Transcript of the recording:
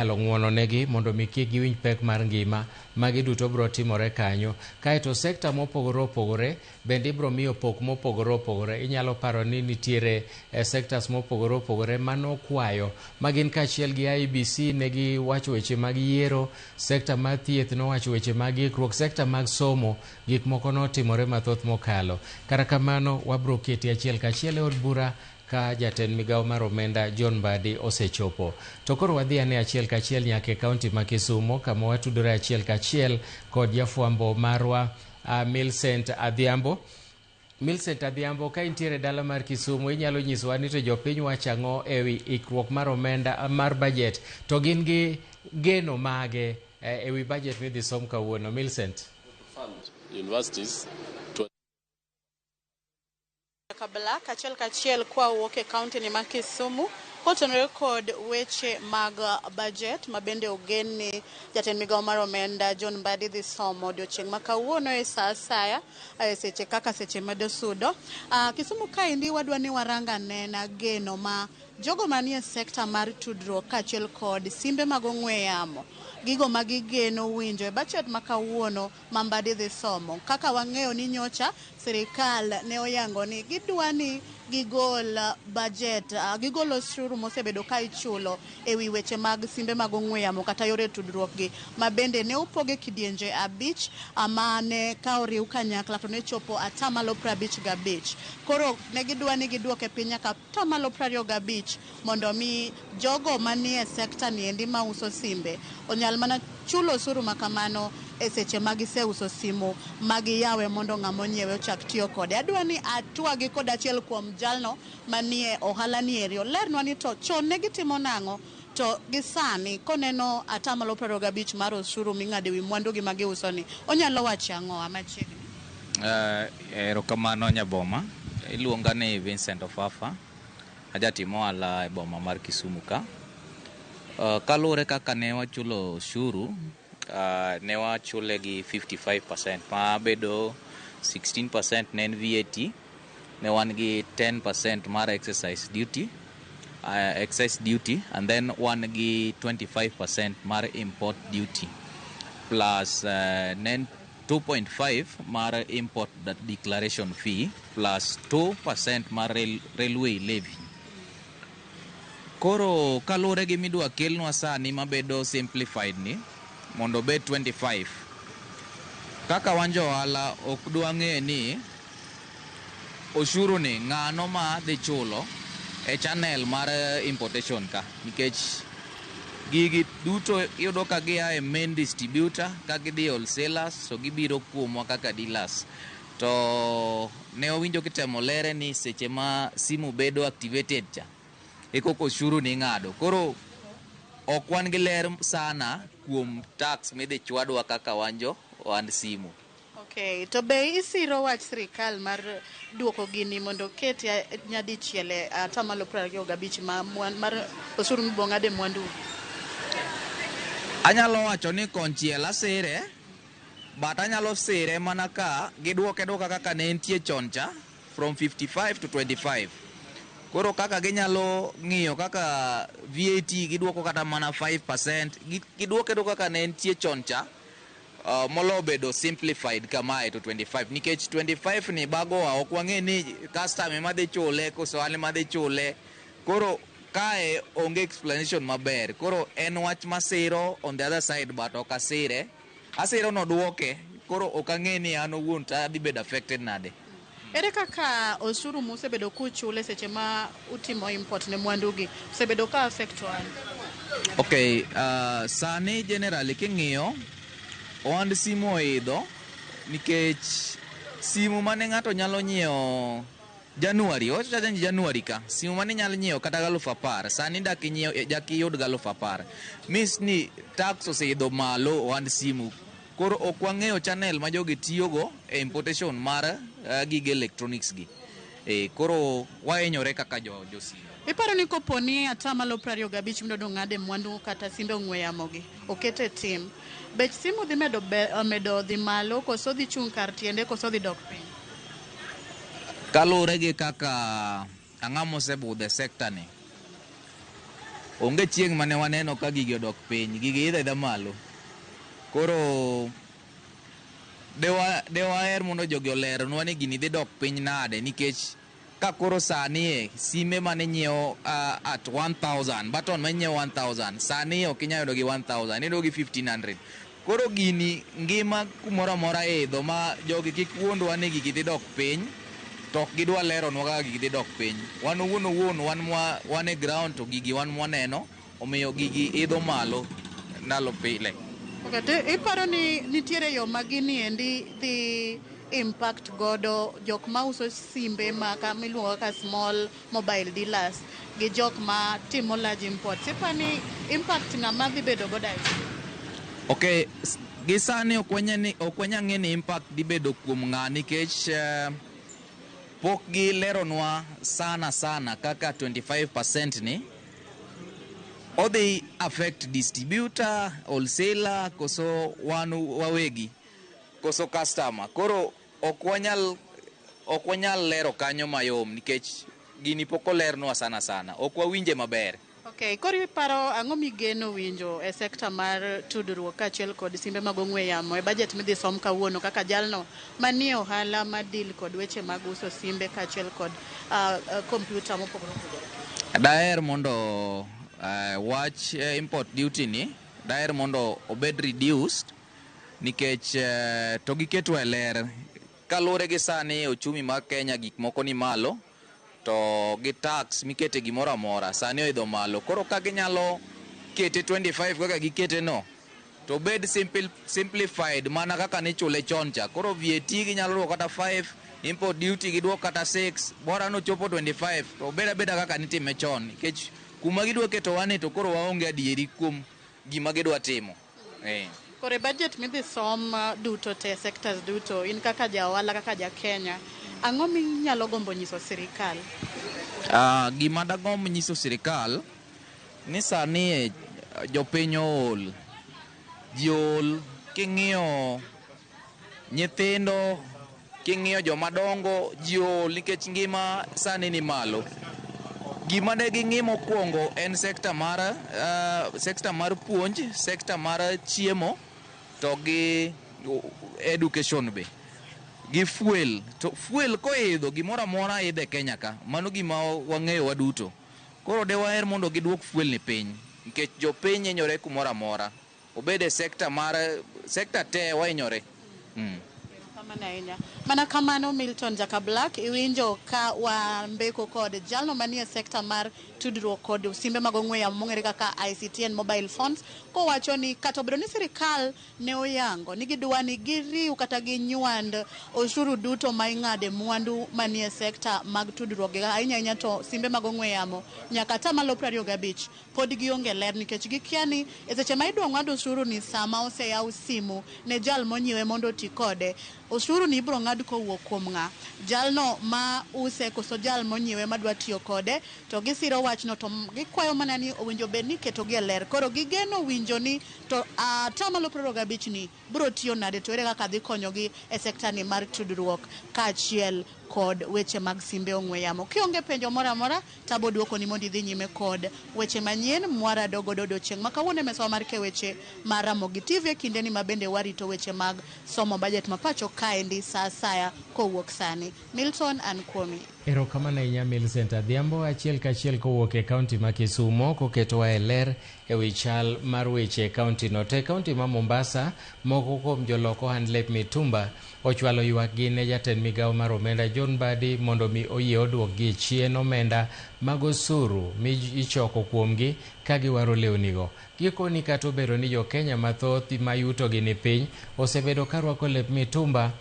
Nyalo ng'uono negi mondo mi kik giwinj pek mar ngima. Magi duto biro timore kanyo. Kaeto sekta mopogore opogore bende ibiro miyo pok mopogore opogore. Inyalo paro ni nitiere sectors mopogore opogore manokwayo magin kaachiel gi IEBC ne giwacho weche mag yiero, sekta mar thieth nowacho weche mag ikruok, sekta mag somo gik moko notimore mathoth mokalo. Kata kamano wabiro keti achiel kachiel e od bura ka jatend migawo mar omenda John Mbadi osechopo. To koro wadhi ane achiel kachiel nyaka e kaunti ma Kisumo kama watudore achiel kachiel kod jafwambo marwa Millicent Adhiambo. Millicent Adhiambo, ka intiere dala mar Kisumu inyalo nyisowa ni to jopiny wacho ang'o ewi ikruok mar omenda mar budget to gin gi geno mage ewi budget midhi som kawuono. Millicent. Universities to Kabla kachiel kachiel kwawuok e kaunti ni ma Kisumu kotenore kod weche mag budget ma bende ogen ni jatend migawo mar omenda John Mbadi dhi somo odiochieng' ma kawuono e saa asaya e seche kaka seche medo sudo. Kisumu kaendi wadwa ni warang anena geno ma jogo manie sekta mar tudruok kaachiel kod simbe mag ong'we yamo, gigo ma gigeno winjo e budget ma kawuono ma Mbadi dhi somo. Kaka wang'eyo ni nyocha sirikal ne oyango ni gidwa ni gigol budget, gigol osuru mosebedo ka ichulo ewi weche mag simbe mag ong'we yamo kata yore tudruok gi, ma bende ne opog e kidienje 5 mane ka oriw kanyakla to ne chopo atamalo 55. Koro ne gidwa ni giduoke piny nyaka atamalo 25 mondo mi jogo manie sekta ni endi mauso simbe onyal mana chulo osuru makamano e seche ma giseuso simu ma giyawe mondo ng'ama onyiewe ochak tiyo kode. Adwa ni atwagi kod achiel kuom jalno manie ohala ni eri olernwa ni to chon ne gitimo nang'o to gi sani koneno atamalo 25 mar osuru ming'ado ewi mwandu gi ma giuso ni onyalo wacho ang'o machiegni. Erokamano nyaboma. Iluonga ni Vincent Ofafa. Ajatim ohala e boma mar Kisumu ka. Kaluwore kaka ne wachulo osuru, ne wachule gi 55% ma bedo 16% ne en VAT, ne wan gi 10% mar excise duty and then wan gi 25% mar import duty plus ne en 2.5 mar import declaration fee plus 2% mar railway levy. Koro kaluwore gi midwa kelnwa sani mabedo simplified ni mondo obed 25. Kaka wan jo ohala ok dwang'e ni osuru ni ng'ano ma dhi chulo e channel mar importation ka, nikech gigi duto iyudo ka gia e main distributor ka gidhi e wholesalers to gibiro kuomwa kaka dealers. To ne wawinjo kitemo lere ni seche ma simu bedo activated cha e koko osuru ni ing'ado. Koro ok wan gi ler sana kuom tax midhi chwadwa kaka wan jo ohand simu. Okay, to be isiro wach sirikal mar duoko gini mondo oket nyadichiel e atamalo 25 ma mar osuru mibo ng'ad e mwandu? Anyalo wacho ni konchiel asire, but anyalo sire mana ka giduoke duoka kaka ne entie chon cha from 55 to 25. Koro kaka ginyalo ng'iyo kaka VAT giduoko kata mana 5%, giduoke duoka kaka ne entie chon cha, molo bedo simplified kamae to 25, nikech 25 ni bagowa ok wang'e ni customer ema dhi chule koso an ema dhi chule. Koro kae onge explanation maber. Koro en wach masiro on the other side, but ok asire. Asiro noduoke, koro ok ang'e ni an owuon to adhi bedo affected nade. Ere kaka osuru musebedo kuchule seche ma utimo import ne mwandu gi osebedo ka affect ohala? Okay, sani generally king'iyo ohand simu oidho nikech simu mane ng'ato nyalo nyiewo January, wacho ni January ka, simu mane inyalo nyiewo kata 10,000, sani dak inyiew, dak iyud 10,000. Means ni tax oseidho malo ohand simu. Koro ok wang'eyo channel ma jogi tiyogo e importation mar gige electronics gi. Koro wahinyore kaka jo simu. Iparo ni kopo ni atamalo 25 midwa ng'ad e mwandu kata simbe ong'we yamo gi oket e tim, bech simu dhi medo, medo dhi malo koso dhi chung' kar tiende koso dhi dok piny? Kaluwore gi kaka ang'ama osebudho e sekta ni, Onge chieng' mane waneno ka gigi odok piny, gigi idho aidha malo. Koro dewaher mondo jogi olernwa ni gini dhi dok piny nade, nikech ka koro sani e sime mane inyiewo at 1000, button ma inyiewo 1000 sani ok inyal yudo gi 1000, iyudo gi 1500. Koro gini ngima kumoro amora idho, ma jogi kik wuondwa ni gigi dhi dok piny, to ok gidwa leronwa kaka gigi dhi dok piny. Wan owuon owuon wan mwa wan e ground to gigi wan mwaneno, omiyo gigi idho malo ndalo pile. Okay, to iparo ni nitiere yo ma gini endi dhi impact godo jok mauso simbe ma miluongo kaka small mobile dealers gi jok ma timo large imports? Iparo ni impact ng'ama dhi bedo godo ahinya? Ok, gi sani ok wanyal ng'e ni impact dhi bedo kuom ng'a, nikech pok gileronwa sana sana kaka 25% ni odhi affect distributor, wholesaler, koso wan wawegi, koso customer. Koro ok wanyal lero kanyo mayom, nikech gini pok olernwa sana sana, ok wawinje maber. Okay, koro iparo ang'o migeno winjo e sekta mar tudruok kaachiel kod simbe mag ong'we yamo e budget midhi som kawuono, kaka jalno manie ohala ma deal kod weche mag uso simbe kaachiel kod kompyuta mopogore opogore? Daher mondo wach import duty ni, daher mondo obed reduced, nikech to giketwa e ler. Kaluwore gi sani ochumi mar Kenya gik moko ni malo, to gi tax mikete gimoro amora sani oidho malo. Koro ka ginyalo kete 25 kaka gikete no, to bed simplified mana kaka nichule chon cha. Koro VAT ginyalo duoko kata 5, import duty giduok kata 6, bora nochopo 25 to obed abeda kaka nitime chon, nikech kuma gidwa ketowa ni to koro waonge adieri kuom gima gidwa timo. Koro e budget midhi som duto te, sectors duto, in kaka ja ohala, kaka ja Kenya, ang'o minyalo gombo nyiso sirikal? Gima dagomb nyiso sirikal ni sani jopiny ool. Ji ool king'iyo nyithindo, king'iyo joma dongo, ji ool nikech ngima sani ni malo. Gima ne ging'i mokwongo en sekta mar puonj, sekta mar chiemo, to gi education be, gi fuel. To fuel koidho, gimoro amora idho e Kenya ka, mano gima wang'eyo waduto. Koro de waher mondo giduok fuel ni piny, nikech jopiny hinyore kumoro amora, obed e sekta mar sekta te wahinyore. Mana kamano Milton Jaka Black, iwinjo ka wambeko kod jalno manie sekta mar tudruok kod simbe mag ong'we yamo mong'ere kaka ICT and mobile phones, kowacho ni kata obedo ni sirikal ne oyango ni gidwa ni giriw kata ginywand osuru duto ma ing'ade mwandu manie sekta mag tudruok gi ahinya ahinya to simbe mag ong'we yamo nyaka 25% pod gionge ler, nikech gikia ni e seche ma idwa ng'ad osuru ni sama oseyaw simu ne jal monyiewe mondo oti kode, osuru ni ibiro ng'ad kowuok kuom ng'a, jalno ma use koso jal monyiewe madwa tiyo kode. To gisiro wachno to gikwayo mana ni owinjo bed ni iketogi e ler. Koro gigeno winjo ni to 25% ni biro tiyo nade, to ere kaka dhi konyogi e sekta ni mar tudruok kaachiel kod weche mag simbe ong'we yamo. Kionge penjo moro amora, tabo duoko ni mondo idhi nyime kod weche manyien mwarado godo odiochieng' ma kawuono e mesawa mar keweche mar Ramogi TV, e kindeni ma bende warito weche mag somo budget ma pacho kaendi sa asaya kowuok sani. Milton an kuomi. Erokamano ahinya Millicent Adhiambo, achiel kachiel kowuok e kaunti ma Kisumo, koketowa e ler e wi chal mar weche e kaunti no. To e kaunti ma Mombasa, moko kuom jolok ohand lep mitumba ochwalo ywakgi ne jatend migawo mar omenda John Mbadi mondo mi oyie oduokgi chien omenda mag osuru mi ichoko kuomgi ka giwaro lewnigo. Gikoni kata obedo ni jo Kenya mathoth ma yutogi ni piny osebedo ka rwako lep mitumba,